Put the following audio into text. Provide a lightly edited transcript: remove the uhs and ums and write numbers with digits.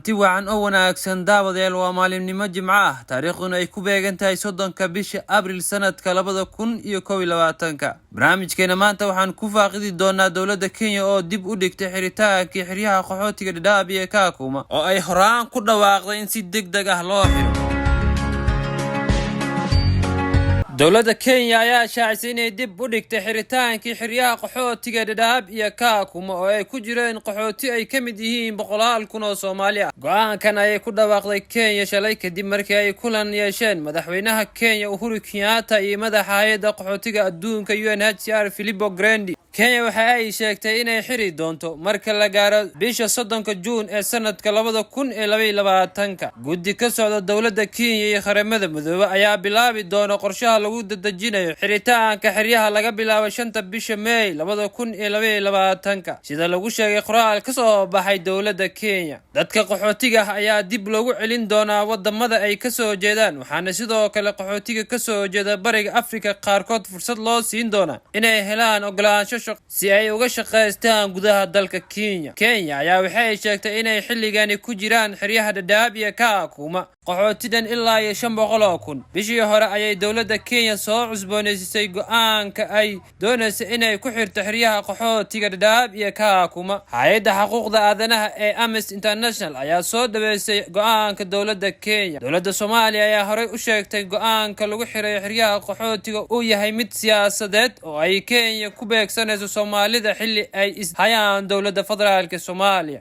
Kulanti wacan oo wanaagsan, daawadayaal. Waa maalimnimo Jimco ah, taariikhduna ay ku beegan tahay 30-ka bisha Abril, sanadka 2021-ka. Barnaamijkeena maanta waxaan ku faaqidi doonaa dowladda Kenya oo dib u dhigtay xidhitaankii xeryaha qaxootiga Dhadhaab iyo Kaakuma, oo ay horaan ku dhawaaqday in si deg deg ah loo xiro. Dowladda Kenya ayaa shaacisay inay dib u dhigtay xidhitaankii xeryaha qaxootiga Dhadhaab iyo Kaakuma, oo ay ku jireen qaxooti ay ka mid yihiin boqolaal kun oo Soomaali ah. Go-aankan ayay ku dhawaaqday Kenya shalay, kadib markii ay kulan yeesheen madaxweynaha Kenya Uhuru Kenyatta iyo madaxa hay-adda qaxootiga adduunka UNHCR Filippo Grandi. Kenya waxa ay sheegtay inay xiri doonto marka la gaaro bisha 30-ka Juun ee sanadka 2022-ka. Guddi ka socda dowladda Kenya iyo Qaramada Midoobe ayaa bilaabi doona qorshaha lagu dadejinayo xiritaanka xeryaha laga bilaabo 5-ta bisha Meey 2022-ka, sida lagu sheegay qoraal ka soo baxay dowladda Kenya. Dadka qaxootiga ah ayaa dib loogu celin doonaa wadamada ay kasoo jeedaan, waxaana sidoo kale qaxootiga kasoo jeeda Bariga Afrika qaarkood fursad loo siin doonaa inay helaan ogolaansho si ay uga shaqaystaan gudaha dalka Kenya. Kenya ayaa waxay sheegtay inay xilligani ku jiraan xeryaha Dhadhaab iyo Kaakuma qaxootidan ilaa iyo 500,000. Bishii hore ayay dowladda Kenya soo cusboonaysiisay go-aanka ay doonaysa inay ku xirto xeryaha qaxootiga Dhadhaab iyo Kaakuma. Hay-adda xuquuqda aadanaha ee Amnesty International ayaa soo dhaweysay go-aanka dowladda Kenya. Dowladda Soomaaliya ayaa horey u sheegtay go-aanka lagu xiray xeryaha qaxootiga uu yahay mid siyaasadeed oo ay Kenya ku beegsanayso Soomaalida, xilli ay is hayaan dowladda federaalka Soomaaliya.